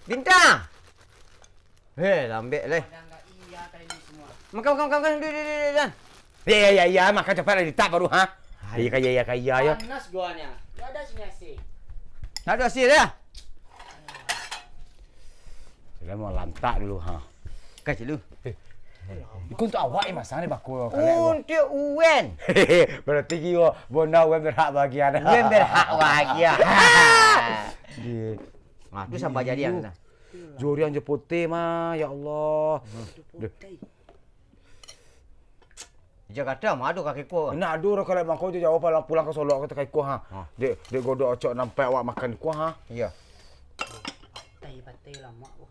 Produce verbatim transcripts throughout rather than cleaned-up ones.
Bintang! Heh, lambek lai. Makan, makan, makan, makan. Duh, duh, duh, duh, duh. Ya, ya, ya, ya, makan capek lah, ditak baru, ha? Hai. Iya, kaya, iya, kaya, ya. Panas guanya. Nggak ada sini A C. Nggak ada A C, ya? Saya mau lantak dulu, ha. Kasih lu. Eh, ikut untuk awak yang masang ni, bako, kalek, bako. Untuk Uwen. Berarti kio, bona Uwen berhak bahagia dah. Uwen berhak bahagia. Di- Ah, tu sambah jadi, iyo. Nah. Joriang jo poteh mah, ya Allah. Hmm. Duh. Di Jakarta mah ado kakek ko. Nak ado urang kalek mangko jo jauah pulang, pulang ka Solok ka kakek ko, ha. Ha. Dek, dek Godok Ocok nampak awak makan ko, ha. Iyo. Patai, patai lamak ko.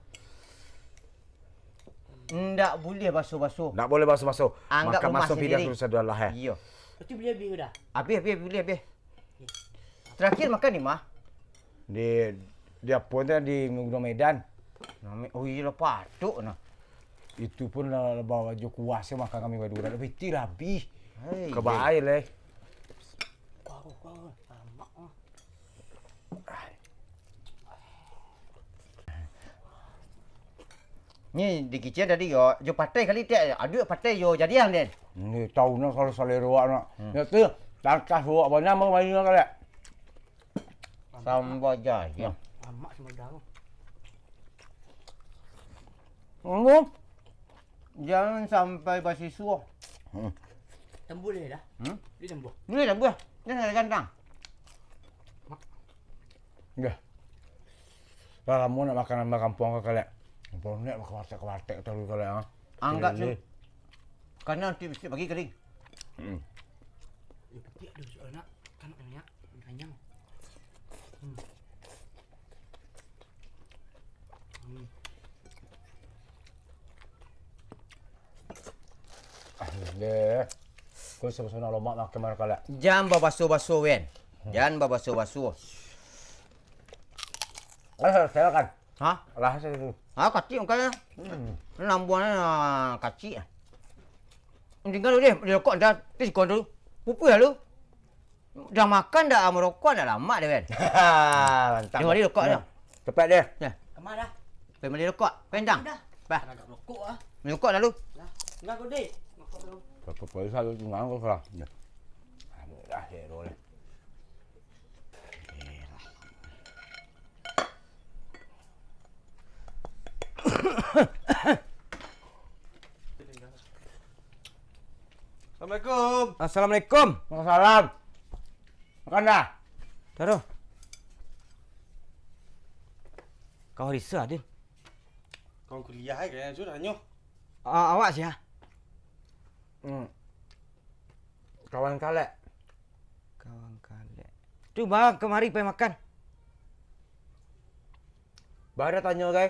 Ndak buliah baso-baso. Ndak buliah baso-baso. Anggap makan rumah maso sendiri. Pilihan tu sadonyo lah, eh. Iyo. Berarti buliah abih dah? Abih, abih, buliah abih. Terakhir makan di ma? Di, di apo tu, di Gunung Medan. Name-, oh iyo lah, patok nah. Itu pun lah, lah bawa jo kuah se makan kami badua. Lah pitih lah abih. Hai, ka baai leh. Kuah, kuah, kuah. Lamak, ah. Ni dikicil tadi yo, jo patai kali tiak, aduak patai yo jadian den. Ni tau nah kalau salero awak nak. Hmm. Ya tu, tangkas awak banyak mau main nak kalek. Sambal jayo. Lamak sambal jayo. Ngomong. Jangan sampai basisuo. Hmm. Tembuh leh dah. Hmm? Dia tembuh. Ni tembuh. Ni nak gantang. Dah. Lah lamo nak makan nambah kampuang ka kalek. Kampuang ni makan warteg-warteg talu kalek, ah. Angkat ni. Karena nanti mesti bagi kering. Hmm. Ya, petik ada soal nak. Kan banyak. Banyak. Hmm. Hmm. Ah, deh. Kau sama-sama lomak makan marah kalak. Jan babaso-baso, Wen. Hmm. Jan babaso-baso. Ah, silakan. Ha? Lah, saya tu. Ha, kacik makanya. Hmm. Lambuannya, ah, kacik. Tinggal dulu deh, di rokok dah, di sikon dulu. Pupuih lalu. Dah makan, dah marokok, dah lamak deh, Wen. Mantap. Tengok dia rokok dah. Cepat deh. Dah. Kemana dah? Pergi beli rokok, Wen, Tang. Dah. Bah. Nak rokok ah. Beli rokok lalu. Lah, enggak kau deh. Rokok dulu. Rokok polisi lalu tinggal kau salah. Dah. Dah, ya, boleh. Assalamualaikum. Assalamualaikum. Waalaikumsalam. Makan dah? Taruh. Kau Risa, Din? Kawan kuliah, eh, kayaknya tu tanyo. Ah, awak sia? Hmm. Kawan kalek. Kawan kalek. Tu ba kamari pai makan. Bara tanyo, gai?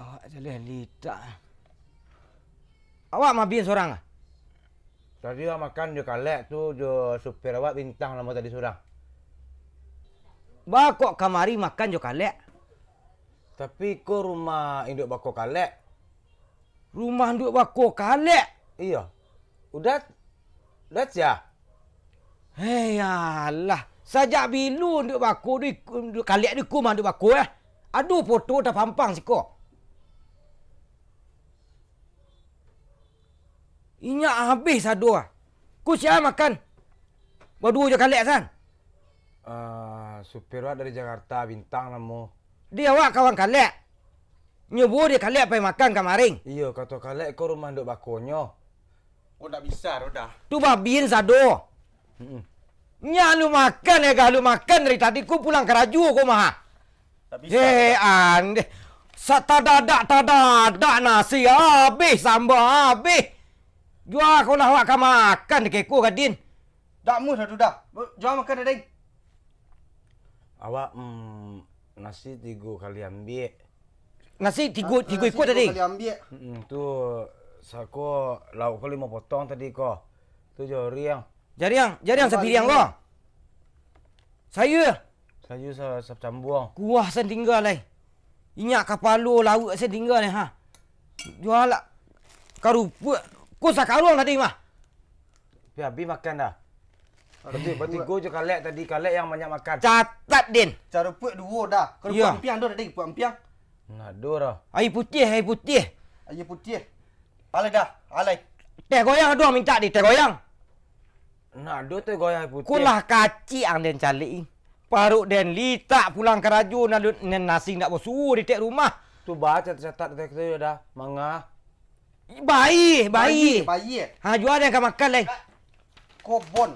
Awak jaleh litak. Awak mabin sorang ah? Tadi awak makan jo kalek tu, jo supir awak Bintang namo tadi surang. Ba kok kamari makan jo kalek? Tapi ko rumah induak bako kalek. Rumah induak bako kalek? Iyo. Udat, Udat sia? Hei, alah. Sajak bilo induak bako tu, induak kalek tu iko mah induak bako, eh? Ado poto tapampang siko. Inyak abih sado ah. Ko sia makan? Baduo jo kalek san? Ah, supir awak dari Jakarta, Bintang namo. Di awak kawan kalek? Nyo bawa di kalek pai makan kamarin. Iyo, kato kalek ko rumah induak bakonyo. Oh, ndak bisa doh dah. Tu babin sado. Mm-mm. Nyak lu makan, eh, gah lu makan dari tadi, ku pulang karajo ko mah. Ndak bisa doh dah. Heh, andeh. Satadadak-tadadak nasi abih, samba abih. Jua ko lah awak ka makan di keko gadin. Ndak muah doh tu dah. Jua makan, Ding. Awak, mm, nasi tigo kali ambiak. Nasi tigo, ah, tigo nasi iko tigo tadi? Kali ambiak. Mm-mm, tu sako lauk ko limo potong tadi ko. Tu jariang. Jariang, jariang sapiriang ko. Sayua? Sayua sa-, sacambuang. Kuah san tingga lai. Inyak kapalo lauak san tingga lai, ha. Jua lah. Karupuak. Ko sakaruang tadi mah. Tapi abih makan dah. Bati-, batigo jo kalek tadi, kalek yang banyak makan. Catat, Din. Carupuak duo dah. Kalau Iyo. Puak ampiang ado, Ding? Puak ampiang. Nah, ado dah. Aia putiah, aia putiah. Aia putiah. Alai dah, alai. Teh goyang ado mintak di, teh goyang. Nah, ado teh goyang aia putiah. Ko lah kacik ang den caliak i. Paruik den litak pulang karajo, nan, nan nasi ndak basuo di tek rumah. Tu ba catat-catat teh tu dah, manga. Bayi, bayi. Bayi, bayi. Ha, jua den ka makan lai. Kobon.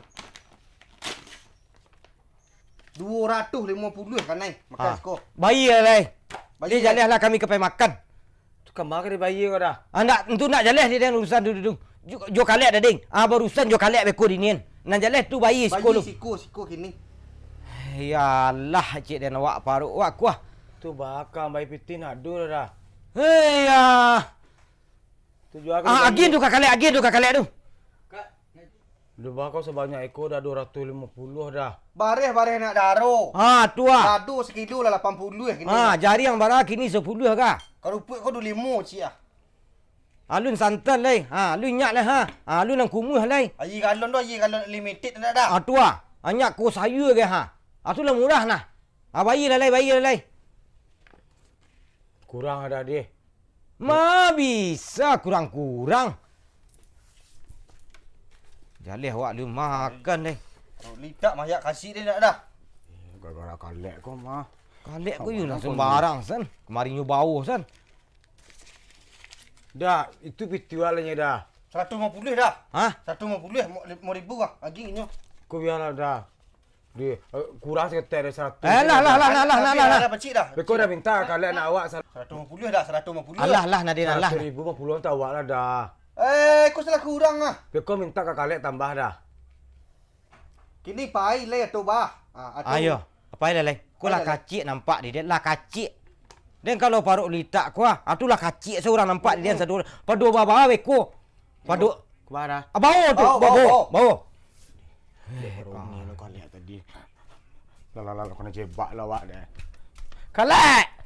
Duo ratuih limo puluah kanai makan Ah, siko. Bayi lah lai. Bayi Dia lah. Jaleh lah kami ka pai makan. Tu kama ka dibayia ko dah? Ah, ndak, tu ndak jaleh di den urusan tu, tu, tu. Jo, jo kalek dah, Ding. Ah, barusan jo kalek beko di nian. Nan jaleh tu bayi siko Bayi lu. Siko, siko kini. Ya Allah, cik den awak paruik awak kuah. Tu bakam bayi pitih nak ado dah. Hei, ya. Tu jua ka Ah, dibayia. Agian tu ka kalek, agian tu ka kalek tu. Duh, ba kau sabanyak iko dah duo ratuih limo puluah dah. Bareh-bareh nak daro. Ha, tu ah. Lado sakilo lah lapan puluah kini. Ha, jariang bara kini sapuluah ka? Karupuak ko duo limo, cik ah. Alun santan lai. Ha, alun nyak lai ha. Ha, alun nan kumuah lai. Aia galon tu, aia galon limited nak dah. Ha, tu ah. Anyak ko sayua ge ha. Ha, tu lah murah nah. Ha, bayia lah lai, bayia lah lai. Kurang ada deh. Ma bisa kurang-kurang. Jaleh awak lu makan deh. Litak mayak kasih deh nak dah. Gara-gara kalek ko mah. Kalek ko Awak yo nak nak sembarang san. Kemarin nyo bawo san. Dah, itu piti awak lah nyo dah. Saratuih limo puluah dah. Hah? Saratuih limo puluah, limo ribu ah, agi nyo. Ko bialah dah. Di, eh, kurang saketek dari saratuih. Eh, lah, lah, lah, lah, lah, lah, Tapi lah, lah. Dah pacik dah. Beko dah minta kalek nak awak sar- Saratuih limo puluah dah, saratuih limo puluah. Alah, lah, Nadin, alah. Saratuih ribu limo puluah tu awak lah dah. Eh, ko salah kurang ah. Beko minta ka kalek tambah dah. Kini pai lai atau bah? Ah, atau Ayo, pai lai lai. Ko lah Pai lai lai. Kacik nampak di dia, lah kacik. Den kalau paruik litak ko ah, ah, tu lah kacik surang nampak di dia Mm-mm. Satu. Pado baba beko. Pado Kemana? Ah, bawo tu, Bawo, bawo, bawo, bawo. Bawo. Deh, Roni lo kalek tadi. Lah, lah, lah, kena jebak lah awak deh. Kalek!